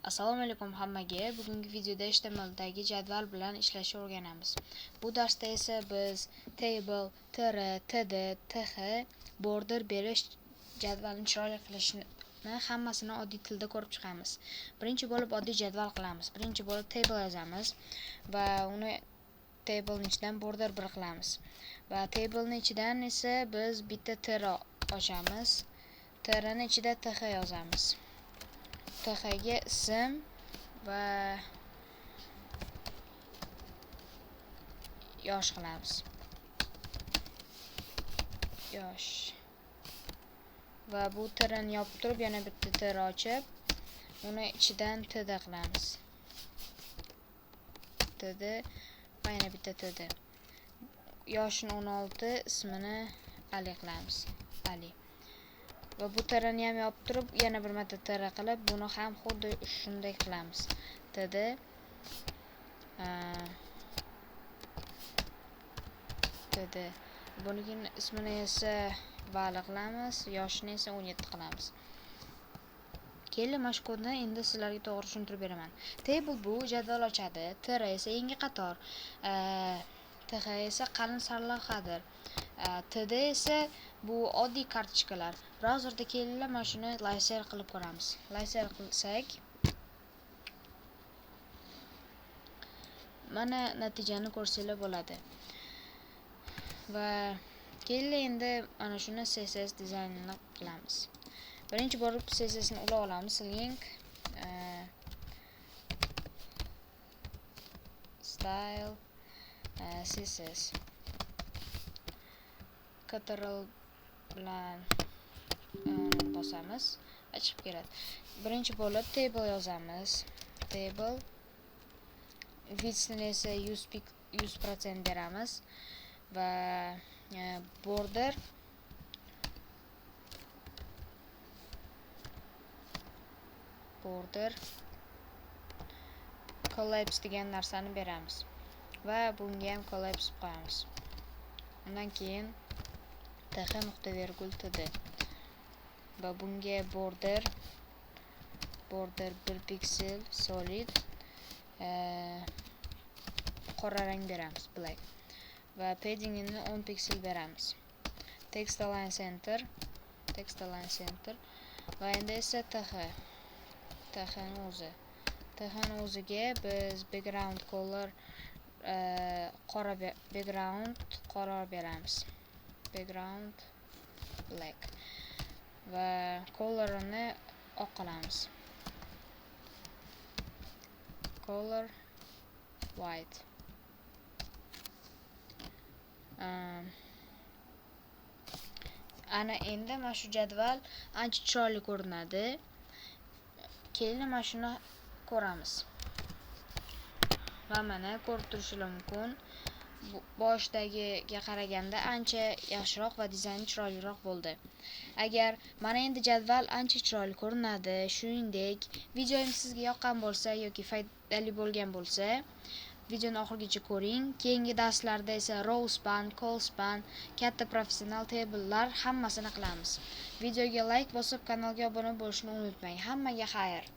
Assalomu alaykum hammaga. Bugungi videoda HTMLdagi jadval bilan ishlashni o'rganamiz. Bu darsda esa biz table, tr, td, th, border berish, jadvalni chiroyli qilishni hammasini oddiy tilda ko'rib chiqamiz. Birinchi bo'lib oddiy jadval qilamiz. Birinchi bo'lib table yozamiz va uni tablening ichidan border 1 qilamiz. Va tablening ichidan esa biz bitta tr ochamiz. Trni ichida th yozamiz. Th ga ism va yosh qilamiz. Yosh. Va bu trni yopib turib yana bitta tr ochib, uni ichidan td qilamiz. Td va yana bitta td. Yoshini 16, ismini Ali qilamiz. Ali. Va bu trni ham yopib turib yana bir marta tr qilib, buni ham xuddi shunday qilamiz. Td td. Buning ismini esa Vali qilamiz, yoshini esa 17 qilamiz. Keling, mana shu kodni endi sizlarga to'g'ri tushuntirib beraman. Table bu jadval ochadi, tr esa yangi qator, th esa qalin sarlavhadir. Td esa bu oddiy kartochkalar. Brauzerda kelinglar, mana shuni live share qilib ko'ramiz. Live share qilsak, mana natijani ko'rsanglar bo'ladi. Va kelinglar endi mana shuni CSS dizaynini qilamiz. Birinchi bo'lib CSS ni ulab olamiz. Link style CSS Ctrl bilan bosamiz va chiqib keladi. Birinchi bo'lib table yozamiz. Table widthni esa 100% beramiz va border collapse degan narsani beramiz va bunga ham collapse qo'yamiz. Undan keyin th nuqta vergul td va bunga border 1 piksel solid qora rang beramiz, black, va paddingini 10 piksel beramiz. Text align center va endi esa th ni o'ziga biz background color qora background qora beramiz. Background black va colorini oq qilamiz. Color white. Ana endi mana shu jadval ancha chiroyli ko'rinadi. Keling, mana shuni ko'ramiz. Va mana ko'rib turishingiz mumkin. Boshdagiga qaraganda ancha yaxshiroq va dizayni chiroyliroq bo'ldi. Agar mana endi jadval ancha chiroyli ko'rinadi. Shuningdek, videoim sizga yoqqan bo'lsa yoki foydali bo'lgan bo'lsa, videoni oxirigacha ko'ring. Keyingi darslarda esa row span, col span, katta professional tablelar hammasini qilamiz. Videoga like bosib, kanalga obuna bo'lishni unutmang. Hammaga xayr.